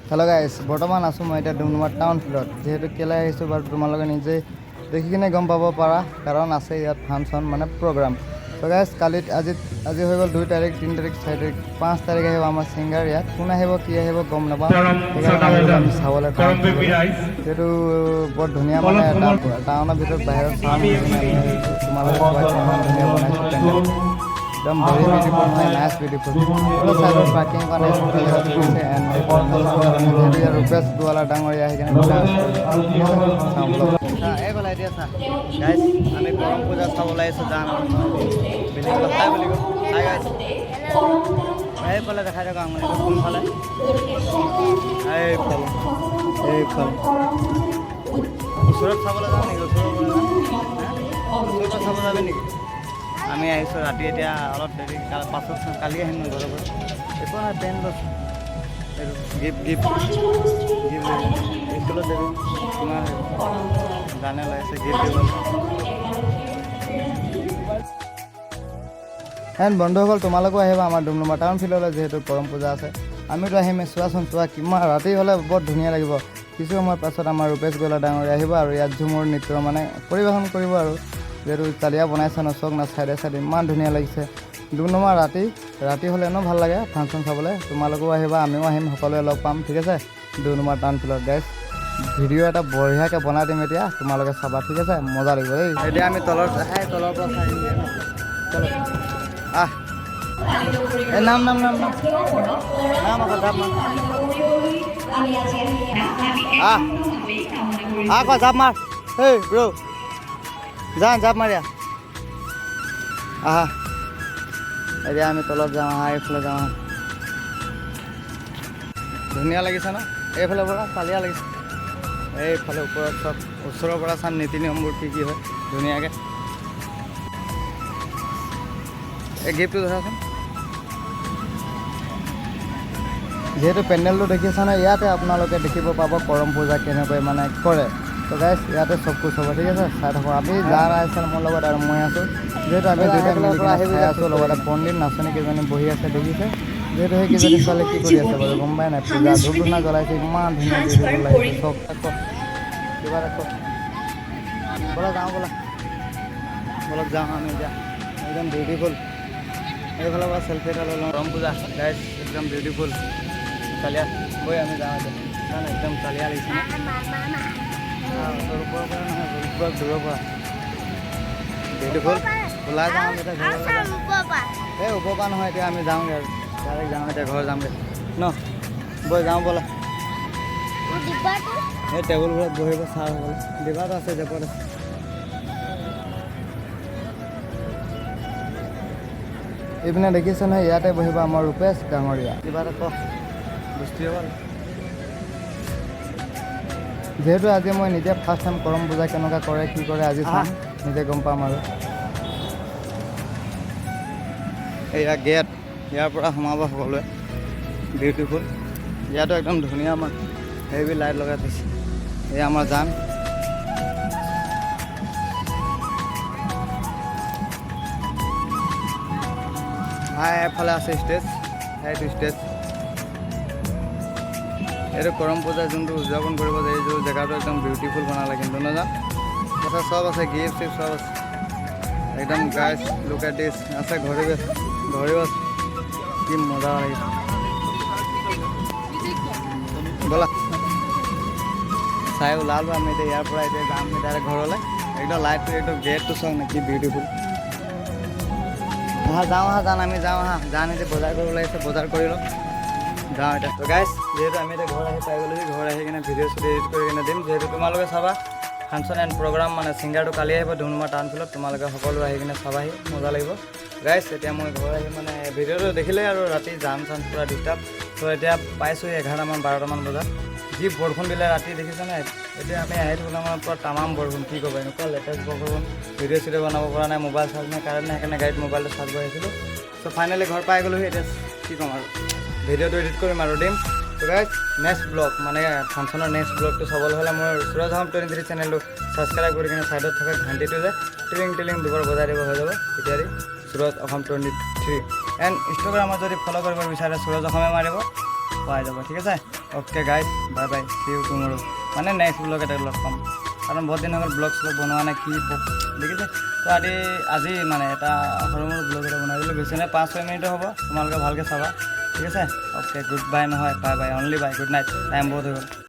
Hello' গাইছ, বৰ্তমান আছোঁ মই এতিয়া ডুমডুমা টাউন ফিল্ডত। যিহেতু কেলৈ আহিছোঁ বাৰু তোমালোকে নিজেই দেখি কিনে গম পাব পাৰা, কাৰণ আছে ইয়াত ফাংচন, মানে প্ৰগ্ৰাম। ত' গাইছ, কালিত আজি আজি হৈ গ'ল 2 তাৰিখ, 3 তাৰিখ, 4 তাৰিখ, 5 তাৰিখ আহিব আমাৰ ছিংগাৰ। ইয়াত কোন আহিব, কি আহিব গম নাপাওঁ। সেইকাৰণে আহিলোঁ আমি চাবলৈ টাউন ফিল্ডলৈ। যিহেতু বৰ ধুনীয়া, মানে টাউনৰ ভিতৰত বাহিৰত চাম সেইকাৰণে আমি আহিছোঁ। তোমালোকে চোৱা, কিমান ধুনীয়া বনাইছে পেণ্ডেল, একদম ভেৰি বিউটিফুল, মানে নাইচ বিউটিফুল। অলপ চাইডত পাৰ্কিং কাৰণে দিছে। এণ্ড যিহেতু ইয়াত ৰূপেশ গোৱালা ডাঙৰীয়া আহি কিনে ডান্স কৰিব। ঠিক আছে, চাওঁ বলক। এইফালে এতিয়া চা গাইছ, আমি কৰম পূজা চাবলৈ আহিছোঁ। যাম আৰু মই বুলি ক'লো, হাই বুলি কওঁ। হাই গাইছ, এইফালে দেখাই থাকোঁ আঙুলিটো কোনফালে। এইফালে, এইফালে। ওচৰত চাবলৈ যাওঁ নেকি? ওচৰৰ পৰা যাম। হা? ওচৰৰ পৰা চাব যাবি নেকি? আমি আহিছোঁ ৰাতি, এতিয়া অলপ দেৰি পাছত চাম। কালি আহিম ন ঘৰৰ পৰা। একো নাই, পেন লৈছোঁ। এইটো গিফ্ট, গিফ্ট, গিফ্ট স্কুলত দেবি। তোমাৰ জানে লৈ আছে গিফ্ট দিব। এণ্ড বন্ধুসকল, তোমালোকো আহিবা আমাৰ ডুমডুমা টাউন ফিল্ডলৈ, যিহেতু কৰম পূজা আছে। আমিতো আহিমেই। চোৱাচোন, চোৱা কিমান ৰাতি হ'লে বৰ ধুনীয়া লাগিব। কিছু সময় পাছত আমাৰ ৰূপেশ গোৱালা ডাঙৰীয়া আহিব আৰু ইয়াত ঝুমুৰ নৃত্য মানে পৰিৱেশন কৰিব। আৰু যিহেতু চালিয়া বনাইছে ন, চক না, চাইডে চাইডে ইমান ধুনীয়া লাগিছে। ডুমডুমা ৰাতি ৰাতি হ'লে এনেও ভাল লাগে ফাংচন চাবলৈ। তোমালোকো আহিবা, আমিও আহিম, সকলোৱে লগ পাম, ঠিক আছে, ডুমডুমা টাউন ফিল্ডত। গাইছ, ভিডিঅ' এটা বঢ়িয়াকৈ বনাই দিম এতিয়া, তোমালোকে চাবা, ঠিক আছে? মজা লাগিব দেই। এতিয়া আমি তলত, সেই তলৰ পৰা চাই আহিম ন। চলো, আহ। এই নাম নাম নাম নাম নাম আকৌ জাপ মাৰ। আহ আহ, ক, জাপ মাৰ। হেই ব্ৰ, যা, জাপ মাৰিয়া আহা। এতিয়া আমি তলত যাওঁ, আহা। এইফালে যাওঁ, আহা। ধুনীয়া লাগিছে ন? এইফালে পৰা চালিয়া লাগিছে। এইফালে ওপৰত চব ওচৰৰ পৰা চাম, নীতি নিয়মবোৰ কি কি হয় ধুনীয়াকৈ। এই গিফ্টটো ধৰাচোন। যিহেতু পেণ্ডেলটো দেখিছে ন, ইয়াতে আপোনালোকে দেখিব পাব কৰম পূজা কেনেকৈ মানে কৰে। তো গাইছ, ইয়াতে চব কুছ হ'ব, ঠিক আছে? চাই থাকক। আমি যাৰ আছে মোৰ লগত আৰু মই আছোঁ, যিহেতু আমি দুয়োটাই মিলি কিনে চাই আছোঁ। লগতে পণ্ডিত নাচনী কেইজনী বহি আছে, দেখিছে? যিহেতু সেইকেইজনী ছোৱালী কি কৰি আছে বাৰু গম পাই নাই। পূজা ধূপ ধূনা জ্বলাইছে, ইমান ধুনীয়া বিউটিফুল লাগিছে চব। ক, কিবা এটা ক। ব'লা যাওঁ, ব'লা, ব'লক যাওঁ আমি এতিয়া। একদম বিউটিফুল। এইফালৰ পৰা চেলফি এটা লৈ লওঁ। কৰম পূজা গাইছ, একদম বিউটিফুল। চালিয়া বৈ আমি যাওঁ এতিয়া। কাৰণ একদম চালিয়া লাগিছে ন? ওপৰৰ পৰা নহয়, ওপৰৰ দূৰৰ পৰা বিউটিফুল। ওলাই যাওঁ আমি এতিয়া ঘৰলৈ যাওঁ। এই ওপৰৰ পৰা নহয়, এতিয়া আমি যাওঁগৈ আৰু ডাইৰেক্ট যাওঁ, এতিয়া ঘৰ যামগৈ ন। বৈ যাওঁ ব'লা। এই টেবুলবোৰত বহিব ছাৰসকলে। ডিবাটো আছে, জেপত আছে। এইপিনে দেখিছে নহয়, ইয়াতে বহিব আমাৰ ৰূপেশ ডাঙৰীয়া। কিবা এটা ক গোষ্ঠীসকল। যিহেতু আজি মই নিজে ফাৰ্ষ্ট টাইম কৰম পূজা কেনেকুৱা কৰে, কি কৰে আজি চাম, নিজে গম পাম। আৰু এয়া গেট, ইয়াৰ পৰা সোমাব সকলোৱে। বিউটিফুল, ইয়াতো একদম ধুনীয়া, আমাৰ হেভি লাইট লগাই থৈছে। এয়া আমাৰ জান। ভাই, এফালে আছে ষ্টেজ, সেইটো ষ্টেজ। এইটো কৰম পূজা যোনটো উদযাপন কৰিব যায়, এইটো জেগাটো একদম বিউটিফুল বনালে কিন্তু নাজান আছে, চব আছে, গিফ্ট চিফ্ট চব আছে একদম। গাইছ, লুক এট দিছ। আছে, ঘড়ী আছে, ঘড়ীও আছে। কি মজা লাগিছে। ব'লা, চাই ওলালোঁ আমি এতিয়া ইয়াৰ পৰা। এতিয়া যাম এতিয়া ঘৰলৈ। একদম লাইটটো, একদম গেটটো চাওক না, কি বিউটিফুল। আহা, যাওঁ আহা। যাম আমি, যাওঁ আহা। যাম এতিয়া, বজাৰ কৰিব লাগিছে, বজাৰ কৰি লওঁ, যাওঁ এতিয়া। তো গাইছ, যিহেতু আমি এতিয়া ঘৰ আহি পাই গ'লোহি। ঘৰ আহি কিনে ভিডিঅ' চিডিঅ' এডিট কৰি কিনে দিম। যিহেতু তোমালোকে চাবা ফাংচন এণ্ড প্ৰগ্ৰাম, মানে ছিংগাৰটো কালি আহিব ডুমডুমা টাউন ফিল্ডত। তোমালোকে সকলো আহি কিনে চাবাহি, মজা লাগিব। গাইছ, এতিয়া মই ঘৰ আহি মানে ভিডিঅ'টো দেখিলে আৰু ৰাতি যাম চাম পূৰা ডিষ্টাৰ্ব। ত' এতিয়া পাইছোঁ 11টামান 12টামান বজাত। যি বৰষুণ দিলে ৰাতি, দেখিছেনে? এতিয়া আমি আহি থাকোঁতে আমাৰ পূৰা তামাম বৰষুণ, কি ক'ব, এনেকুৱা লেটেষ্ট বৰষুণ। ভিডিঅ' চিডিঅ' বনাব পৰা নাই, মোবাইল চাৰ্জ নাই, কাৰেণ্ট নাই, সেইকাৰণে গাড়ীত মোবাইলটো চাৰ্জ বহাইছিলোঁ। চ' ফাইনেলি ঘৰ পাই গ'লোহি। এতিয়া কি ক'ম আৰু, ভিডিঅ'টো এডিট কৰিম আৰু দিম। তো গাইজ, নেক্সট ব্লগ, মানে ফাংচনৰ নেক্সট ব্লগটো চাবলৈ হ'লে মোৰ সুৰজ অসম 23 চেনেলটো ছাবস্ক্ৰাইব কৰি কিনে ছাইডত থকা ঘণ্টিটো যে টিলিং টিলিং দুবাৰ বজাই দিব, হৈ যাব তেতিয়া দি সুৰজ অসম 23। এণ্ড ইনষ্টাগ্ৰামত যদি ফ'ল' কৰিব বিচাৰে, সুৰজ অসমে মাৰিব। পাই যাব, ঠিক আছে? Okay guys, bye bye, see you tomorrow. মানে নেক্সট ব্লগ এটা লগ পাম, কাৰণ বহুত দিন হৈ গ'ল ব্লগ শ্লগ বনোৱা নাই। কি দেখিছে তো, আজি মানে এটা সৰু মৰু ব্লগ এটা বনাই দিলোঁ। বেছি নাই, 5-6 মিনিটো হ'ব, তোমালোকে ভালকৈ চাবা, ঠিক আছে? অ'কে, গুড বাই নহয়, bye bye, only bye, good night. Time বহুত হৈ গ'ল।